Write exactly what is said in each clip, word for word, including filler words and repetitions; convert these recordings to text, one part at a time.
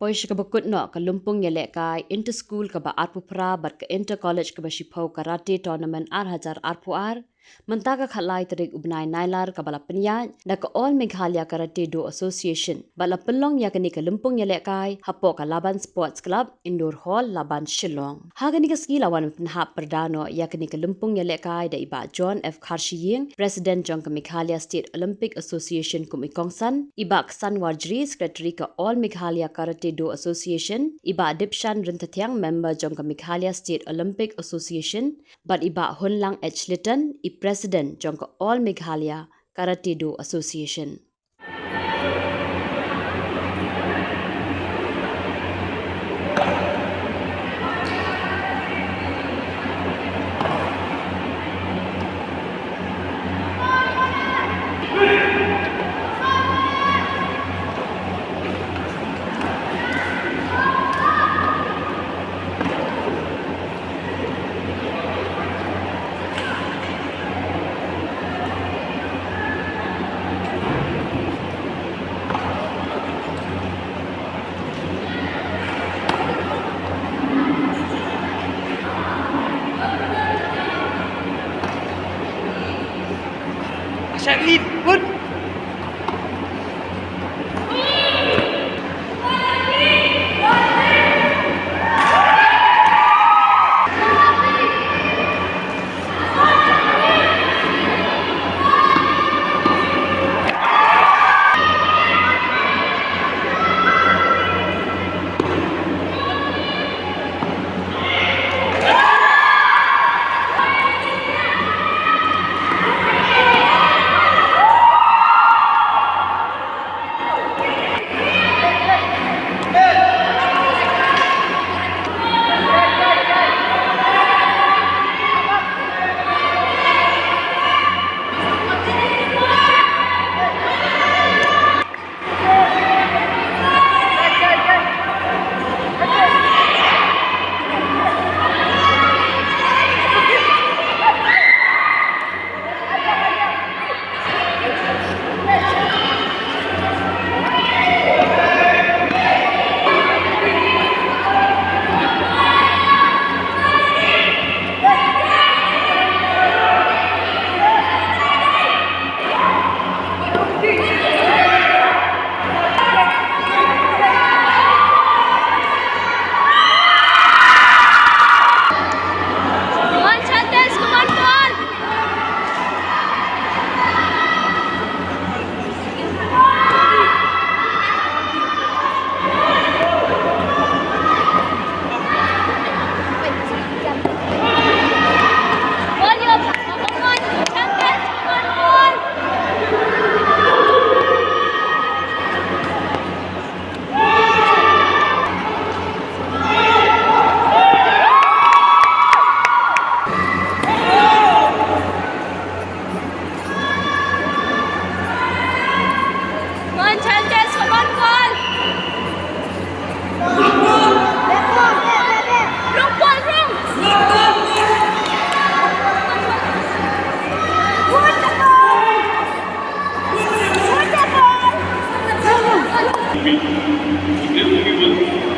Poi sha kaba kut noh, ka lympung ïalehkai inter school kaba arphew phra bad ka inter college kaba shiphew karate tournament ar hajar arphew ar, mynta ka khatlai tarik u bnai Nailar kaba la pynïaid da ka All Meghalaya Karate Do Association bad la pynlong ïa kane ka lympung ïalehkai hapoh ka Laban Sports Club, Indoor Hall, Laban, Shillong. Ha kane ka sngi la wan pynhap pyrda noh ïa kane ka lympung ïalehkai da i Bah John F Kharshiing, President jong ka Meghalaya State Olympic Association kum i kongsan, i Bah Ksan Warjri, Secretary ka All Meghalaya Karate Do Association, i Bah Dipshan Ryntathiang, member jong ka Meghalaya State Olympic Association, bad i Bah Hunlang H Lytton, i President jong ka All Meghalaya Karate Do Association. Asyik ni pun.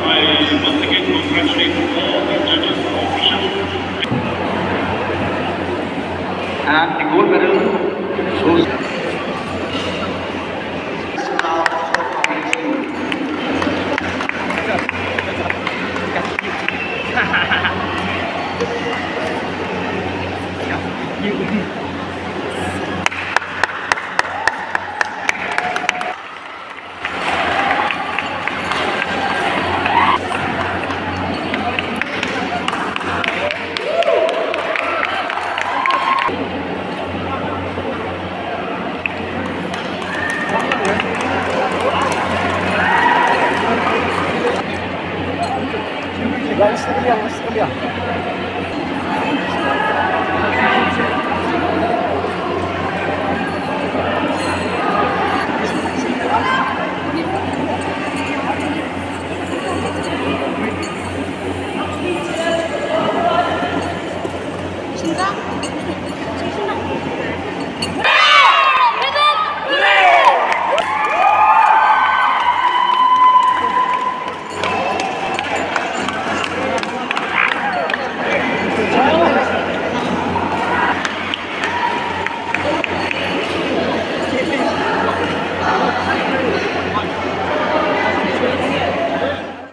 I once again congratulate all the judges, officials. And the gold medal goes. Yang sekalian, yang sekalian.